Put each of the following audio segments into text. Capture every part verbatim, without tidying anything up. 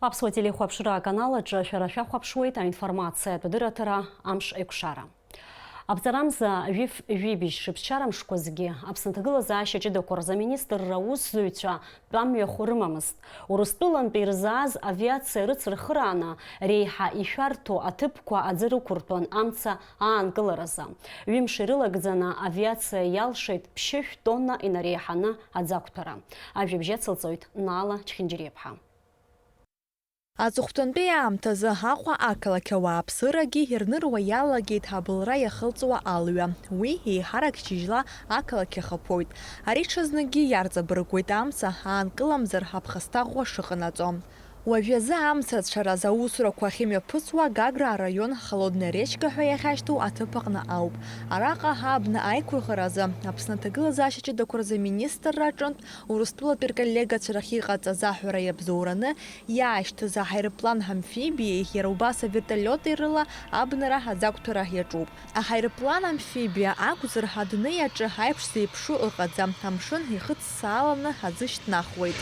Аԥсуа телехәаԥшра аканал аҿы шәара шәахәаԥшуеит аинформациатә адырраҭара Амш еиқәшара. Аԥҵарамза жәиф-, жәибжь шыԥсшьара мшқәа зегьы Аԥсны аҭагылазаашьа ҷыдақәа рзы аминистрра аусзуҩцәа тәамҩахә рымамызт. Урыстәылантәи ирзааз авиациа рыцырхырааны реиҳа ишәарҭоу аҭыԥқәа аӡы рықәыртәон амца аанкыларазы. Ҩымш ирылагӡаны авиациа иалшеит ԥшьышә тонна инареиҳаны аӡы ақәҭәара. Ажәабжь ацылҵоит Наала Чхинџьариаԥҳа. Аҵыхәтәантәи аамҭазы Аҟәа ақалақь ауааԥсырагьы ирныруа иалагеит абылра иахылҵуа алҩа. Уи еиҳарак шьыжьла ақалақь ахаԥоит. Ари ҽазныкгьы иарҵабыргуеит амца аанкыламзар аԥхасҭа ӷәӷәа шыҟанаҵо. Уажәазы амцарцәараз аусурақәа ахьымҩаԥысуа Гагра араион Холодная речка ҳәа иахьашьҭоу аҭыԥ аҟны ауп. Араҟа абна аиқәырхаразы Аԥсны аҭагылазаашьа ҷыдақәа рзы аминистрра аҿынтә Урыстәылатәи рколлегацәа рахь иҟаҵаз аҳәара иабзоураны иаашьҭыз аҳаирплан амфибиеи иара убас аверталиоти рыла абнара аӡы ақәҭәара иаҿуп. Аҳаирплан амфибиа акәзар, адунеи аҿы аиԥш зеиԥшу ыҟаӡам, амшын ихыццааланы аӡы шьҭнахуеит.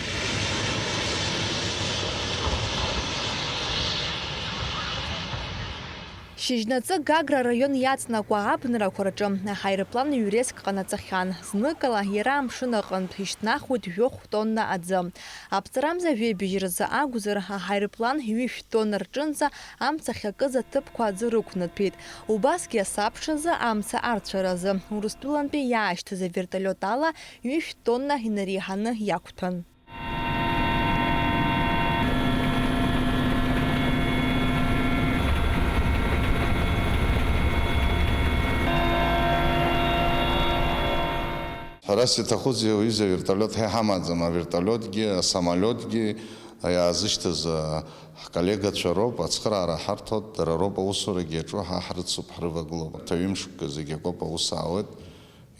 Шьыжьнаҵы Гагра араион иаҵанакуа абнарақәа рҿы аҳаирплан ҩ-рейск ҟанаҵахьан. Зныкала иара амшын аҟынтә ишьҭнахуеит жәохә тонна аӡы. Аԥҵарамза жәибжь рзы акәзар, аҳаирплан ҩышә тонна рҿынӡа амца ахьакыз аҭыԥқәа аӡы рықәнаҭәеит. Убасгьы асабшазы, амца арцәаразы, Урыстәылантәи иаашьҭыз аверталиот ала ҩышә тонна инареиҳаны иақәҭәан. Ҳәарас иаҭахузеи, уҩыза, аверталиот ҳа иҳамаӡам, аверталиотгьы, асамалиотгьы иаазышьҭыз, а, ҳколлегацәа роуп, ацхыраара ҳарҭоит, дара роуп аусурагьы иаҿу, ҳа ҳрыцуп, ҳрывагылоуп. Арҭ аҩымшкгьы зегь акоуп аус аауеит,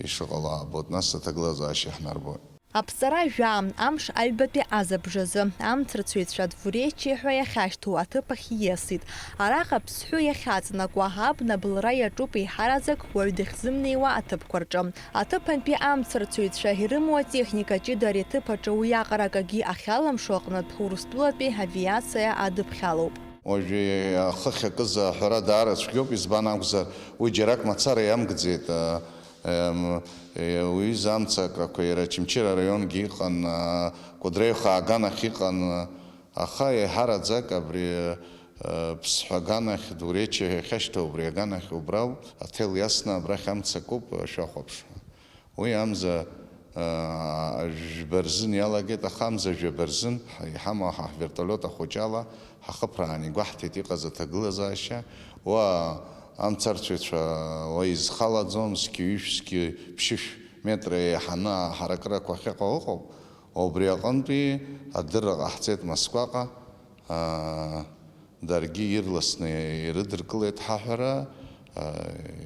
ишыҟало аабоит, нас аҭагылазаашьа иаҳнарбоит. Аԥҵара жәаа, амш аҩбатәи азабжазы, амцарцәаҩцәа Двуречие ҳәа иахьашьҭоу аҭыԥ ахь ииасит. Араҟа аԥсҳәы иахьаҵанакуа абна былра иаҿуп еиҳараӡак уаҩ дахьзымнеиуа аҭыԥқәа рҿы. Аҭыԥантәи амцарцәаҩцәа ирымоу атехника ҷыда ари аҭыԥ аҿы уиаҟара акагьы ахьалымшо аҟнытә, Урыстәылатәи авиациа адыԥхьалоуп. Уажәы ахы ахьакыз аҳәара даара цәгьоуп, избан акәзар, уи џьарак мацара иамгӡеит. Эм, е, уҩыза амцакрақәа иара Очамчыра араионгьы иҟан, а, Кәыдры аҩхаа аганахь иҟан, аха еиҳараӡак абри, э, Ԥсҳәа аганахь, Двуречие ҳәа иахьашьҭоу убри аганахь убрауп, аҭел иасны абрахь амца акуп, шәахәаԥш. Уи амза, аа, жәба рзын иалагеит, аха амза жәаба рзын ҳа-, иҳамоу ҳа ҳвертолиот ахәыҷы ала ҳахыԥраан игәаҳҭеит иҟаз аҭагылазаашьа. Уа амцарцәаҩцәа уа изхалаӡом, зқьи ҩышә, зқьи ԥшьышә метра еиҳаны аҳаракырақәа ахьыҟоу ыҟоуп. Убри аҟынтәи адырра ҟаҳҵеит Москваҟа. Аа, Даргьы ирласны ирыдыркылеит ҳаҳәара, а,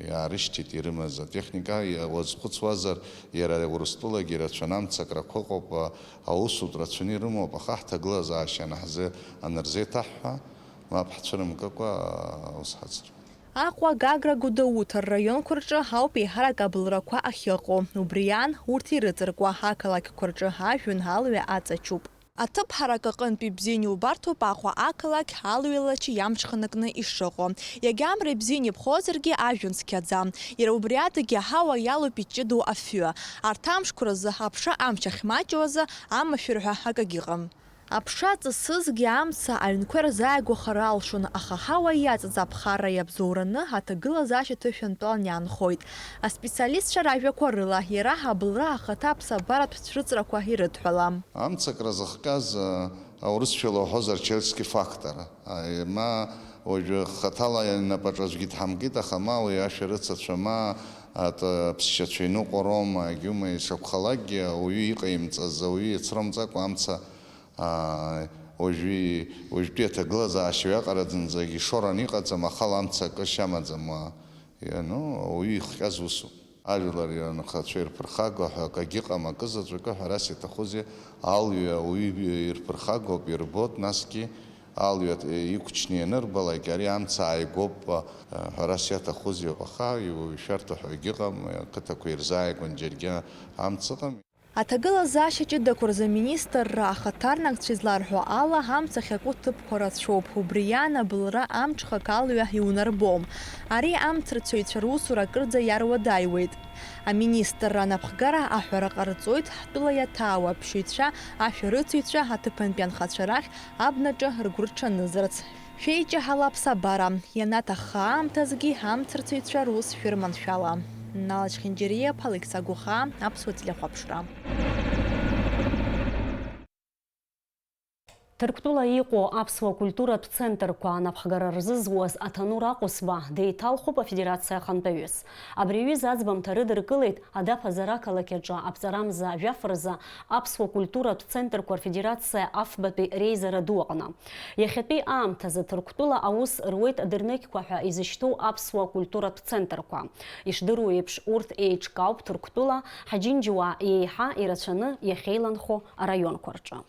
иаарышьҭит ирымаз атехника. Иа-, уазхәыцуазар, иара Урыстәылагьы ирацәаны амцакрақәа ыҟоуп, а, аусутә рацәаны ирымоуп, аха ҳҭагылазаашьа анаҳзы-, анырзеиҭаҳҳәа, мап ҳцәырымкыкәа, а, аус ҳацрын. Аҟәа, Гагра, Гәдоуҭа рраионқәа рҿы ауп еиҳарак абылрақәа ахьыҟоу. Убри аан, урҭ ирыҵаркуа ақалақьқәа рҿы ажәҩан алҩа аҵачуп. Аҭыԥ ҳарак аҟынтәи бзианы иубарҭоуп Аҟәа ақалақь алҩа лачы иамҽханакны ишыҟоу. Иагьа амра ибзианы иԥхозаргьы, ажәҩан цқьаӡам. Иара убри адагьы аҳауа иалоуп иҷыдоу афҩы. Арҭ амшқәа рзы аԥша амч ахьмаҷу азы амашәыр ҳәа акагьы ыҟам. Аԥша ҵысызгьы амца аҩнқәа ирзааигәахар алшон, аха аҳауа иаҵаз аԥхарра иабзоураны аҭагылазаашьа ҭышәынтәалан иаанхоит. Аспециалистцәа ражәақәа рыла, иара абылра ахаҭа аԥсабаратә цәрыҵрақәа ирыдҳәалам. Амцакра зыхҟьаз, а, аурысшәала уҳәозар, человеческий фактор. А, ма уажәы хаҭала инапаҿ аӡәгьы дҳамкит, аха ма уи ашәарыцацәа, ма ат-, аԥсшьацәа иныҟәароума, егьума, ишакәхалакгьы, ауаҩы иҟаимҵаз, ауаҩы иацрымҵакәа амца, а, уажәи-, уажәтәи аҭагылазаашьа уиаҟара зынӡагьы ишоран иҟаӡам, ахала амца акы шьамаӡам, уа. Иану, ауаҩы ихҟьаз усуп. Ажәлар анхацәа ирԥырхагоу ҳәа акагьы ыҟам, акызаҵәык ҳәарас иаҭахузеи, алҩа ауаҩы ирԥырхагоуп, ирбоит, насгьы алҩа иқәчны ианырбалак, ари амца ааигәоуп ҳәарас иаҭахузеи, аха иушәарҭоу ҳәа егьыҟам, ақыҭақәа ирзааигәан џьаргьы амца ыҟам. Аҭагылазаашьа ҷыдақәа рзы аминистрра ахаҭарнакцәа изларҳәо ала, амца ахьаку ҭыԥқәа рацәоуп, убри иан абылра амҽхак алҩа иунарбом. Ари амцрцәаҩцәа русура акырӡа иаруадаҩуеит. Аминистрра анапхгара аҳәара ҟарҵоит, ҳтәыла иаҭаауа аԥшьаҩцәа, ашәарыцаҩцәа, аҭыԥантәи анхацәа рахь абнаҿы ргәы рҽанызарц. Шәеиҷаҳала аԥсабара, ианаҭахха аамҭазгьы амцрцәаҩцәа рус шәырманшәала. Нала Чхинџьариа, Алықьса Гәыхаа, Аԥсуа телехәаԥшра. Ҭырқәтәыла иҟоу аԥсуа культуратә центрқәа анапхгара рзызуаз Аҭанур Аҟәысба деиҭалхуп афедерациа ахантәаҩыс. Абри аҩыза аӡбамҭа рыдыркылеит Адаԥазар ақалақь аҿы аԥҵарамза жәаф рзы аԥсуа культуратә центрқәа рфедерациа афбатәи реизара ду аҟны. Иахьатәи аамҭазы Ҭырқәтәыла аус руеит адырнықьқәа ҳәа изышьҭоу аԥсуа культуратә центрқәа. Ишдыру еиԥш, урҭ еиҿкаауп Ҭырқәтәыла, Ҳаџьынџьуаа еиҳа ирацәаны иахьеиланхо араионқәа рҿы.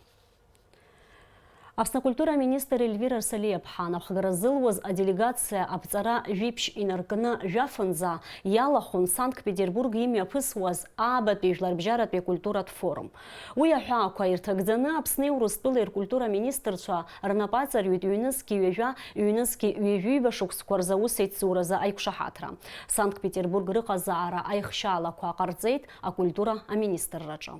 Аԥсны акультура аминистр Ельвира Арсалиаԥҳа анапхгара зылуаз аделегациа аԥҵара жәиԥшь инаркны жәафынӡа иалахәын Санкт-Петербург имҩаԥысуаз аабатәи жәларбжьаратәи акультуратә форум. Уи аҳәаақәа ирҭагӡаны Аԥсни Урыстәылеи ркультура министрцәа рнапы аҵарҩит ҩнызқьи ҩажәа, ҩнызқьи ҩажәиба шықәсқәа рзы аусеицуразы аиқәшаҳаҭра. Санкт-Петербург рыҟазаара аихшьаалақәа ҟарҵеит акультура аминистрраҿы.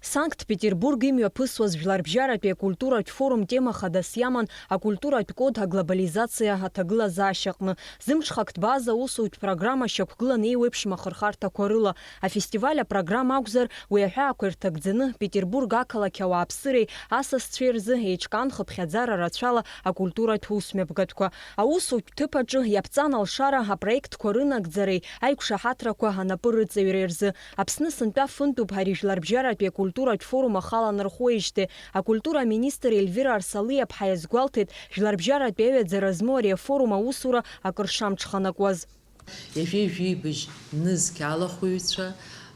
Санкт-Петербург имҩаԥысуаз жәларбжьаратәи акультуратә форум тема хадас иаман акультуратә код аглобализациа аҭагылазаашьаҟны. Зымҽхак ҭбааз аусутә программа шьақәгылан еиуеиԥшым ахырхарҭақәа рыла. Афестиваль апрограмма акәзар, уи аҳәаақәа ирҭагӡаны, Петербург ақалақь ауааԥсыреи асасцәеи рзы еиҿкаан хыԥхьаӡара рацәала акультуратә усмҩаԥгатәқәа. Аусутә ҭыԥ аҿы иаԥҵан алшара апроектқәа рынагӡареи аиқәшаҳаҭрақәа анапы рыҵаҩреи рзы. Аԥсны сынтәа фынтәуп ари жәларбжьаратәи акультуратә форум ахала анырхуеижьҭеи. Акультура аминистр Ельвира Арсалиаԥҳа иазгәалҭеит, жәларбжьаратәи аҩаӡара змоу ари афорум аусура акыр шамҽханакуаз. Ҩажәи жәибжь нызқь алахәыҩцәа,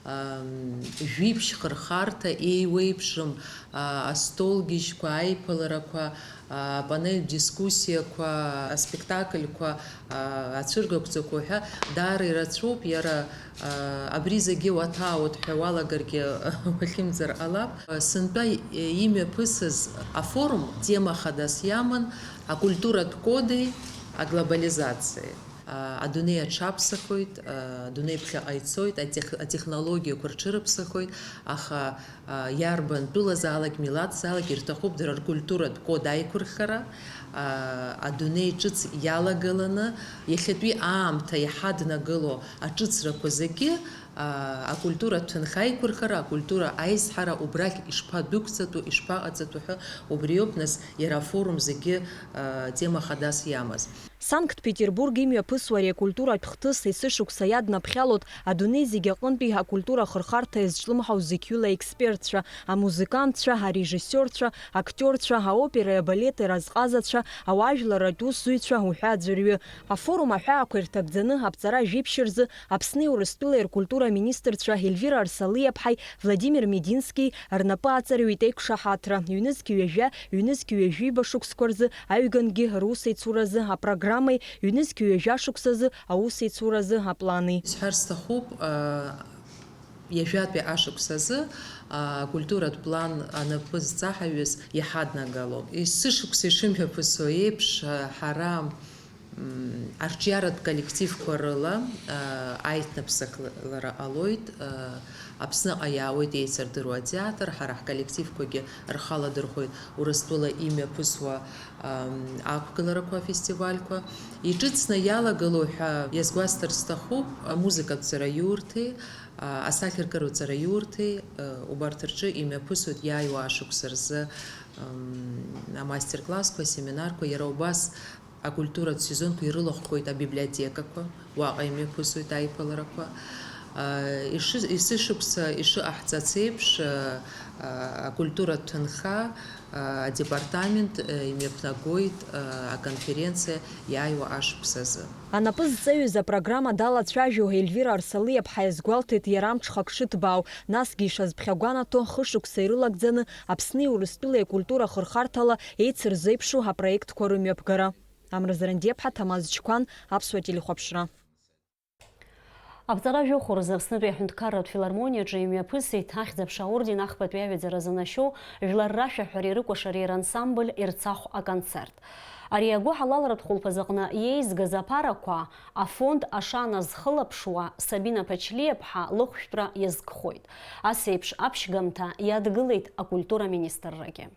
ам, жәиԥшь хырхарҭа еиуеиԥшым, а, астолгьежьқәа, аиԥыларақәа, а, апанель дискуссиақәа, аспектакльқәа, а, ацәыргақәҵақәа ҳәа даара ирацәоуп, иара, а, абри зегьы уаҭаауеит ҳәа уалагаргьы уахьымӡар ҟалап. Сынтәа имҩаԥысыз афорум тема хадас иаман акультуратә коди аглобализациеи. А, адунеи аҽаԥсахоит, а, адунеи ԥхьаҟа ицоит, атех-, атехнологиақәа рҽырыԥсахоит, аха, а, иарбан тәылазаалак, милаҭзаалак ирҭахуп дара ркультуратә код аиқәырхара, а, адунеи ҿыц иалагыланы, иахьатәи аамҭа иҳаднагыло аҿыцрақәа зегьы, а, акультуратә ҭынха аиқәырхара, акультура аизҳара убрахь ишԥадәықәҵатәу, ишԥаҟаҵатәу ҳәа убриоуп, нас, иара афорум зегьы, а, тема хадас иамаз. Санкт-Петербург имҩаԥысуа ари акультуратә хҭыс есышықәса иаднаԥхьалоит адунеи зегьы аҟынтәи акультура ахырхарҭа иазҿлымҳау зықьҩыла аекспертцәа, амузыкантцәа, арежиссиорцәа, актиорцәа, аопереи абалети разҟазацәа, ауаажәларратә усзуҩцәа уҳәа аӡәырҩы. Афорум аҳәаақәа ирҭагӡаны аԥҵара жәиԥшь рзы Аԥсни Урыстәылеи ркультура аминистрцәа Ельвира Арсалиаԥҳаи Владимир Медински рнапы аҵарҩит еиқәшаҳаҭра, ҩнызқь ҩажәа, ҩнызқь ҩажәиба шықәсқәа рзы аҩгангьы русеицуразы апрограммеи ҩнызқь ҩажәа шықәсазы аусеицуразы аплани. Исҳәар сҭахуп, а, ҩажәатәи ашықәс азы, а, акультуратә план анапы зҵаҳаҩыз иҳаднагалоуп. Есышықәса ишымҩаԥысуа еиԥш, а, ҳара, м, арҿиаратә коллективқәа рыла, а, аиҭныԥсахлара ҟалоит, а, Аԥсныҟа иаауеит еицырдыруа атеатр, ҳара ҳколлективқәагьы рхы аладырхәоит Урыстәыла имҩаԥысуа, ам, ақәгыларақәа, афестивальқәа. Иҿыцны иалагылоу ҳәа иазгәасҭар сҭахуп, амузыкатә ҵараиурҭеи, а, асахьаркыратә ҵараиурҭеи, а, убарҭ рҿы имҩаԥысуеит иааиуа ашықәса рзы, ам, амастер-классқәа, асеминарқәа, иара убас акультуратә сезонқәа ирылахәхоит абиблиотекақәа, уаҟа имҩаԥысуеит аиԥыларақәа. А, иши-, есышықәса ишыҟаҳҵац еиԥш, а, а, акультуратә ҭынха, а, адепартамент, а, имҩаԥнагоит, а, аконференциа иааиуа ашықәс азы. Анапы зҵаҩыз апрограмма далацәажәо Ельвира Арсалиаԥҳа иазгәалҭеит иара амҽхак шыҭбаау, насгьы ишазԥхьагәанаҭо, хышықәса ирылагӡаны Аԥсни Урыстәылеи акультура ахырхарҭала еицырзеиԥшу апроектқәа рымҩаԥгара. Амра Зарандиаԥҳа, Ҭамаз Чқәан, Аԥсуа телехәаԥшра. Аԥҵара жәохә рзы Аԥснытәи аҳәынҭқарратә филармониаҿы имҩаԥысит Ахьӡ-аԥша аорден ахԥатәи аҩаӡара занашьоу жәлар рашәаҳәареи рыкәашареи рансамбль Ерцахә аконцерт. Ари агәыҳалалратә хәылԥазы аҟны иеизгаз аԥарақәа афонд Ашана зхылаԥшуа Сабина Ԥачлиаԥҳа лыхәшәтәра иазкхоит. Ас еиԥш аԥшьгамҭа иадгылеит акультура министррагьы.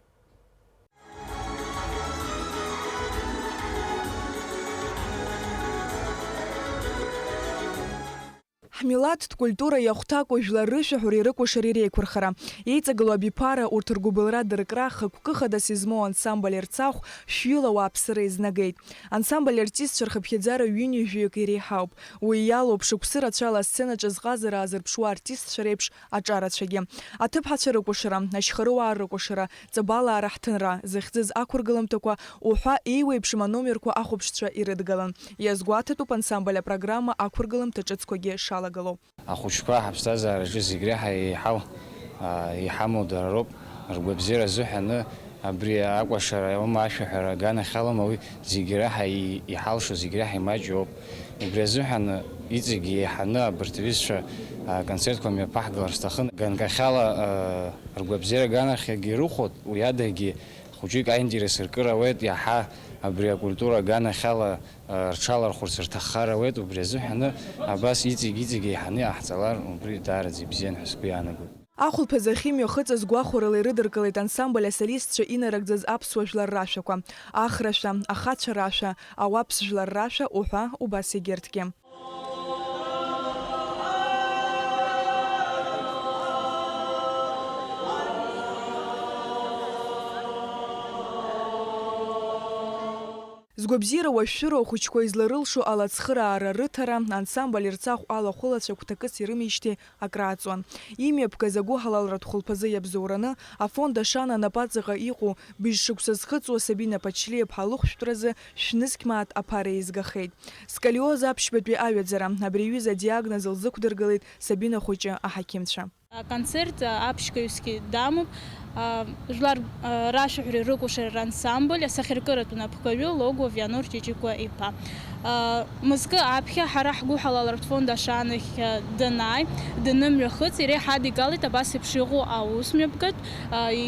Ҳмилаҭтә культура иахәҭаку жәлар рышәаҳәареи рыкәашареи реиқәырхара. Еиҵагылоу абиԥара, урҭ ргәыбылра дыркра, хықәкы хадас измоу ансамбль Ерцахә шәҩыла ауааԥсыра изнагеит. Ансамбль артистцәа рхыԥхьаӡара ҩынҩажәаҩык иреиҳауп. Уи иалоуп шықәсы рацәала асценаҿы зҟазара аазырԥшуа артистцәа реиԥш аҿарацәагьы. Аҭыԥҳацәа рыкәашара, ашьхарыуаа рыкәашара, ҵабалаа раҳҭынра, зыхьӡыз ақәыргыламҭақәа уҳәа еиуеиԥшым аномерқәа ахәаԥшцәа ирыдгалан. Иазгәаҭатәуп ансамбль апрограмма ақәыргыламҭа ҿыцқәагьы шалагало. Ахәыҷқәа ҳаԥсҭазаараҿы зегь реиҳа еиҳау, аа, иҳамоу дара роуп. Ргәабзиара азыҳәаны абри акәашара аума, ашәаҳәара аганахьалоума, уи зегь реиҳа и-, иҳалшо, зегь реиҳа имаҷу ауп. Убри азыҳәан иҵегь еиҳаны абарҭ аҩызцәа, аа, концертқәа мҩаԥаҳгалар сҭахын. Ганкахьала, аа, ргәабзиара аганахьагьы ирыхәоит, уи адагьы хәыҷык аинтерес ркыр ауеит, иаҳа абри акультура аганахьала, аа, рҽалархәырц рҭаххар ауеит, убри азыҳәаны абас иҵегь-иҵегь еиҳаны иҟаҳҵалар, убри даараӡа ибзиан ҳәа сгәы иаанагоит. Ахәылԥазы ахьымҩахыҵыз гәахәарыла ирыдыркылеит ансамбль асолистцәа инарыгӡаз аԥсуа жәлар рашәақәа, ахрашәа, ахацәа рашәа, ауаԥс жәлар рашәа уҳәа убас егьырҭгьы. Згәабзиара уашәшәыроу ахәыҷқәа изларылшо алацхыраара рыҭара, ансамбль Ерцахә алахәылацәа гәҭакыс ирымеижьҭеи акрааҵуан. Имҩаԥгаз агәыҳалалратә хәылԥазы иабзоураны, афонд Ашана напаҵаҟа иҟоу, быжь шықәса зхыҵуа Сабина Ԥачлиаԥҳа лыхәшәтәразы шәнызқь мааҭ аԥара еизгахеит. Сколиоз аԥшьбатәи аҩаӡара, абри аҩыза адиагноз лзықәдыргылеит Сабина хәыҷы аҳақьымцәа. Аконцерт аԥшьгаҩсгьы дамоуп. Жәлар рашәаҳәареи рыкәашареи рансамбль асахьаркыратә напхгаҩы Логов Ианур Ҷыҷыкәа иԥа. Мызкы аԥхьа ҳара ҳгәыҳалалратә фонд Ашанахь данааи, данымҩахыҵ, иара иҳадигалеит абас еиԥш иҟоу аус мҩаԥгатә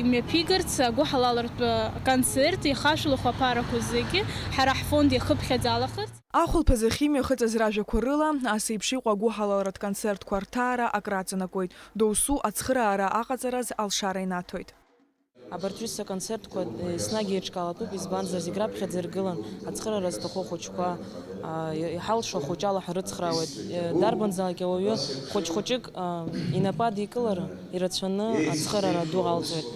имҩаԥигарц агәыҳалалратә концерт, ихашәалахо аԥарақәа зегьы ҳара ҳфонд иахыԥхьаӡалахарц. Ахәылԥазы ахьымҩахыҵыз ражәақәа рыла, ас еиԥш иҟоу агәыҳалалратә концертқәа рҭаара акраҵанакуеит. Доусу ацхыраара аҟаҵараз алшара инаҭоит. Абарҭ ҩызцәа аконцертқәа, е, еснагь еиҿкаалатәуп, избанзар, зегь раԥхьаӡа иргылан ацхыраара зҭаху ахәыҷқәа, а, иҳалшо ахәыҷала ҳрыцхраауеит. Е, дарбанзаалак ауаҩы хәыҷ-хәыҷык, а, инапы адикылар ирацәаны ацхыраара ду алҵуеит.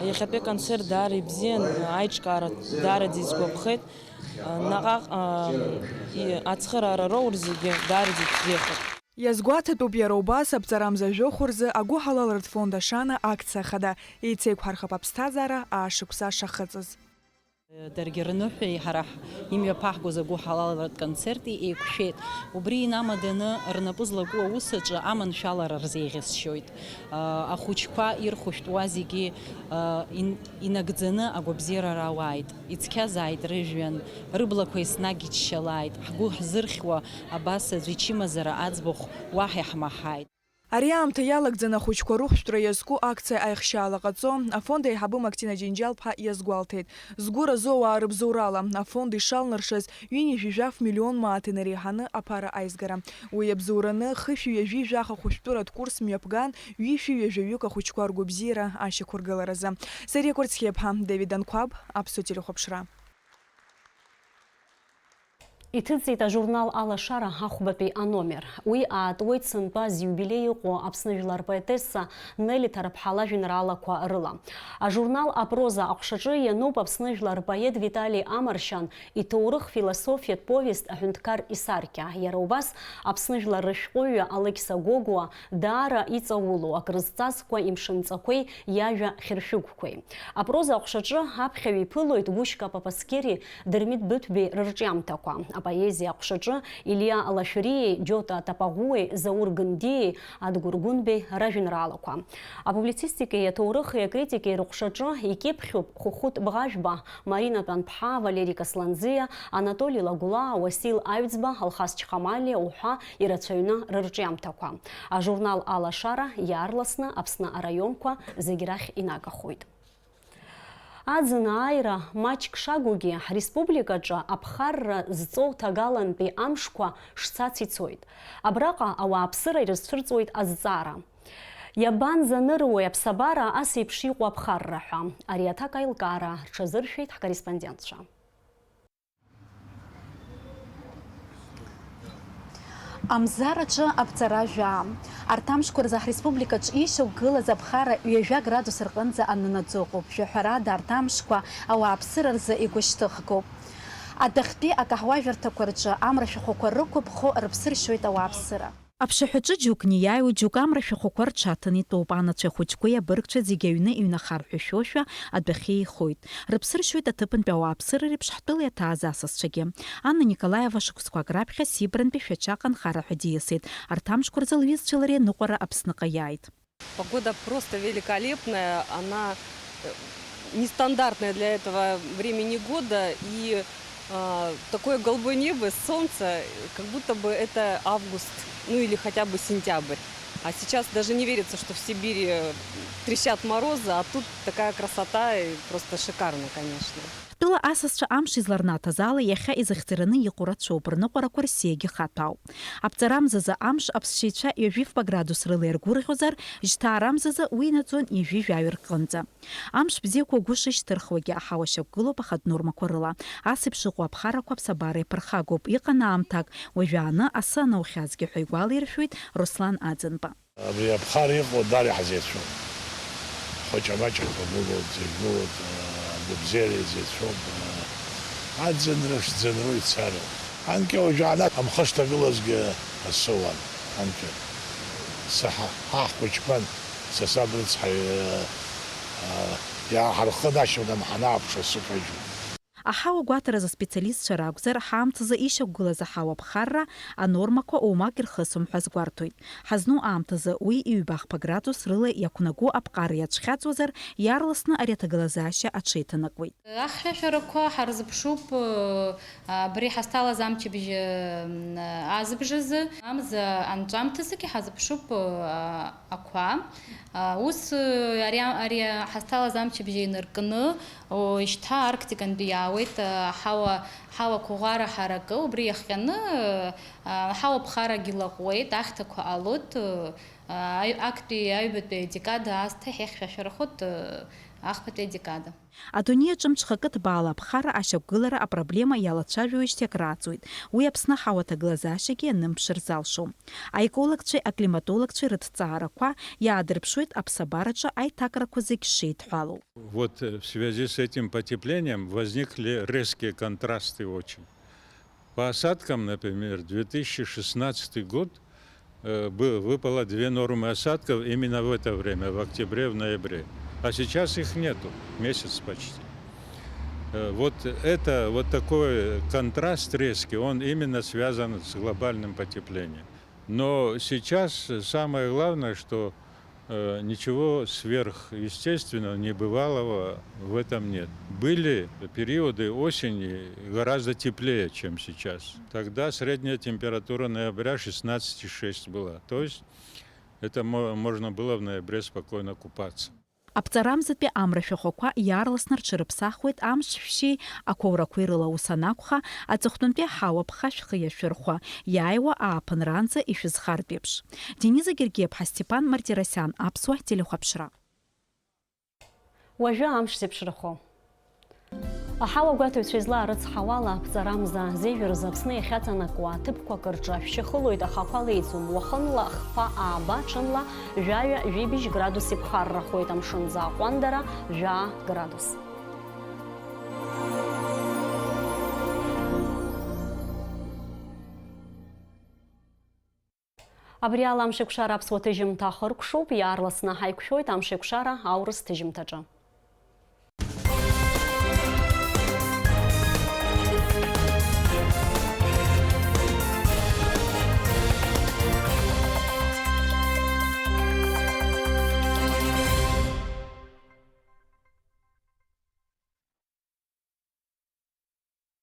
Иахьатәи аконцерт даара ибзиан, аиҿкаара даараӡа исгәаԥхеит. Наҟ-ааҟ, ыы, ацхыраара роур зегьы даараӡа ибзиахеит. Иазгәаҭатәуп иара убас аԥҵарамза жәохә рзы агәыҳалалратә фонд Ашана акциа хада Еицеиқәҳархап аԥсҭазаара аашықәса шахыҵыз. Даргьы рныҳәеи ҳара ҳ-, имҩаԥаҳгоз агәыҳалалратә концерти еиқәшәеит. Убри инамаданы рнапы злаку аус аҿы аманшәалара рзеиӷьасшьоит. Ахәыҷқәа ирхәышәтәуа зегьы ин-, инагӡаны агәабзиара рауааит. Ицқьазааит рыжәҩан, рыблақәа еснагь иччалааит. Ҳгәы ҳзырхьуа абас аӡә ичымазара аӡбахә уаҳа иаҳмаҳаит. Ари аамҭа иалагӡаны ахәыҷқәа рыхәшәтәра иазку акциа аихшьаала ҟаҵо, афонд аиҳабы Мактина Џьынџьал-ԥҳа иазгәалҭеит. Згәы разу ауаа рыбзоурала, афонд ишалнаршаз, ҩынҩажәи жәаф миллион мааҭ инареиҳаны аԥара аизгара. Уи иабзоураны хышәи ҩажәи жәаха хәышәтәыратә курс мҩаԥган, ҩышәи ҩажәаҩык ахәыҷқәа ргәабзиара ашьақәыргыларазы. Сариа Кәарцхиаԥҳа, Давид Анқәаб, Аԥсуа телехәаԥшра. Иҭыҵит ажурнал Алашара ахәбатәи аномер. Уи аатуеит сынтәа зиубилеи ыҟоу Аԥсны жәлар поетесса Нели Ҭарԥҳа лажәеинраалақәа рыла. Ажурнал апроза аҟәшаҿы иануп Аԥсны жәлар рпоет Витали Амаршьан иҭоурых-философиатә повест Аҳәынҭқар исаркьа. Иара убас Аԥсны жәлар рышәҟәыҩҩы Алықьса Гогәуа даара иҵаулоу, акрызҵазкуа имшынҵақәеи иажәа хьыршәыгәқәеи. Апроза аҟәшаҿы аԥхьаҩ иԥылоит Гәышька Папасқьери Дырмит Быҭәбеи рырҿиамҭақәа. Апоезиа аҟәшаҿы Илиа Лашәриеи Џьота Тапаӷәуеи, Заур Гындиеи Адгәыр Гәынбеи ражәеинраалақәа. Апублицистикеи аҭоурыхи акритикеи рыҟәшаҿы икьыԥхьуп Хәыхәыт Бӷажәба, Марина Тәанԥҳа, Валери Касланӡиа, Анатоли Лагәлаа, Уасил Аҩӡба, Алхас Чхамалиа уҳәа ирацәаҩны рырҿиамҭақәа. Ажурнал Алашара иаарласны Аԥсны араионқәа зегь рахь инагахоит. Аӡын ааира маҷк шагугьы, ҳреспубликаҿы аԥхарра зҵоу ҭагалантәи амшқәа шцац ицоит. Абраҟа ауааԥсыра ирызцәырҵуеит азҵаара. Иабанӡаныруеи аԥсабара ас еиԥш иҟоу аԥхарра ҳәа? Ари аҭак аилкаара рҽазыршәеит ҳкорреспондентцәа. Амзараҿы аԥҵара жәаа. Арҭ амшқәа рзы ҳреспубликаҿ ишьақәгылаз аԥхара ҩажәа градус рҟынӡа анынаӡо ыҟоуп. Жәаҳәарада, арҭ амшқәа ауааԥсыра рзы игәышьҭыхгоуп. Адәахьтәи акаҳуажәырҭақәа рҿы амра шәахәақәа рықәыԥхо рыԥсы ршьоит ауааԥсыра. Аԥшаҳәаҿы џьоук неиааиуеит, џьоук амра шәахәақәа рҽаҭаны итәоуп, анацәа хәыҷқәеи абыргцәа зегьы аҩны иҩнахар ҳәа шәошәа, адәахьы еихоит. Рыԥсы ршьоит аҭыԥантәи ауааԥсыра реиԥш ҳтәыла иаҭааз асасцәагьы. Анна Николаева шықәсқәак раԥхьа Сибрантәи Шәача аҟны анхара ҳәа диасит. Арҭ амшқәа рзы лҩызцәеи лареи аныҟәара Аԥсныҟа иааит. Погода просто великолепная, она, э, нестандартная для этого времени года, и, а, такое голубое небо, солнце, как будто бы это август, ну или хотя бы сентябрь. А сейчас даже не верится, что в Сибири, э, трещат морозы, а тут такая красота, и просто шикарно, конечно. Ҳтәыла асасцәа амш изларнаҭаз ала, иахьа изыхьӡараны иҟоу рацәоуп, рныҟәарақәа рсиагьы хаҭәаауп. Аԥҵарамзазы амш аԥсшьаҩцәа ҩажәи фба градус рыла иргәырӷьозар, жьҭаарамзазы уи инаӡон ҩажәи жәаҩа рҟынӡа. Амш бзиақәа агәы шышьҭырхуагьы аҳауа шьақәгылоуп ахатә нормақәа рыла. Ас еиԥш ыҟоу аԥхарақәа аԥсабара иаԥырхагоуп, иҟан аамҭак, уажәааны асы анаухьазгьы ҳәа игәалаиршәоит Руслан Аӡынба. Абри аԥхара иҟоу дара иаҳзеицәоуп. Хәаҷа-маҷақәа гылоуп, зегь гылоуп, агәабзиара иазеицәоуп, аӡынра шӡынроу ицароуп. Анкьа уажәаанахь амхы шҭагылазгьы асы ауан, анкьа. Саҳа, ҳа ҳхәыҷқәан, са саб рыцҳа, иааҳархын ашьыгәҭан ҳанааԥш асы кажьуп. Аҳауа гәаҭаразы аспециалистцәа ракәзар, ҳаамҭазы ишьақәгылаз аҳауа ԥхарра анормақәа оумак ирхысым ҳәа азгәарҭоит. Ҳазну аамҭазы уи ҩбахԥа градус рыла иақәнаго аԥҟара иацәхьаҵуазар, иаарласны ари аҭагылазаашьа аҽеиҭанакуеит. Ахьшәашәарақәа ҳарзыԥшуп, абри ҳазҭалаз амчыбжь азыбжазы, амза анҵәамҭазыгьы ҳазыԥшуп ақәа. Ус, ари, ари ҳазҭалаз амчыбжь инаркны, О, шьҭа Арктикантәи иаауеит, аҳауа, ҳауа қәыӷәӷәара ҳаракы, убри иахҟьаны, аҳауа ԥхарагьы лаҟәуеит, ахьҭақәа ҟалоит, аҩ-, актәи аҩбатәи адекада аасҭа иахьхьшәашәарахоит, ахԥатәи адекада. Адунеи аҿы мҽхакы ҭбаала аԥхара ашьақәгылара апроблема иалацәажәоижьҭеи акрааҵуеит. Уи Аԥсны аҳауа ҭагылазаашьагьы ианымԥшыр залшом. Аекологцәеи аклиматологцәеи рыҭҵаарақәа иаадырԥшуеит аԥсабараҿы аиҭакрақәа зегь шеидҳәалоу. Вот, э, в связи с этим потеплением возникли резкие контрасты очень. По осадкам, например, две тысячи шестнадцатый год, э, бы-, выпало две нормы осадков именно в это время, в октябре, в ноябре. А сейчас их нету, месяц почти. Э, вот это, вот такой контраст резкий, он именно связан с глобальным потеплением. Но сейчас самое главное, что, э, ничего сверхъестественного, небывалого в этом нет. Были периоды осени гораздо теплее, чем сейчас. Тогда средняя температура ноября шестнадцать и шесть была. То есть это мо-, можно было в ноябре спокойно купаться. Аԥҵарамзатәи амра шәахәақәа иаарласны рҽырыԥсахуеит амш шәшьеи ақәаурақәеи рыла, ус анакәха, аҵыхәтәантәи аҳауа ԥха шәхы иашәырхәа, иааиуа ааԥынранӡа ишәызхартә еиԥш. Дениза Гергиаԥҳа, Степан Мартиросиан, Аԥсуа телехәаԥшра. Уажәы амш зеиԥшрахо. Аҳауагәаҭаҩцәа излаарыцҳауала, аԥҵарамза зежәразы Аԥсны иахьаҵанакуа аҭыԥқәак рҿы ашәшьы хылоит, аха ақәа леиӡом. Уахынла хԥа ааба, ҽынла жәаҩа-жәибжь градус иԥхаррахоит, амшынӡы аҟәандара жәаа градус. Абри ала Амшеикәшара аԥсуа ҭыжьымҭа ахыркәшоуп, иаарласны ҳаиқәшәоит Амшеикәшара аурыс ҭыжьымҭаҿы.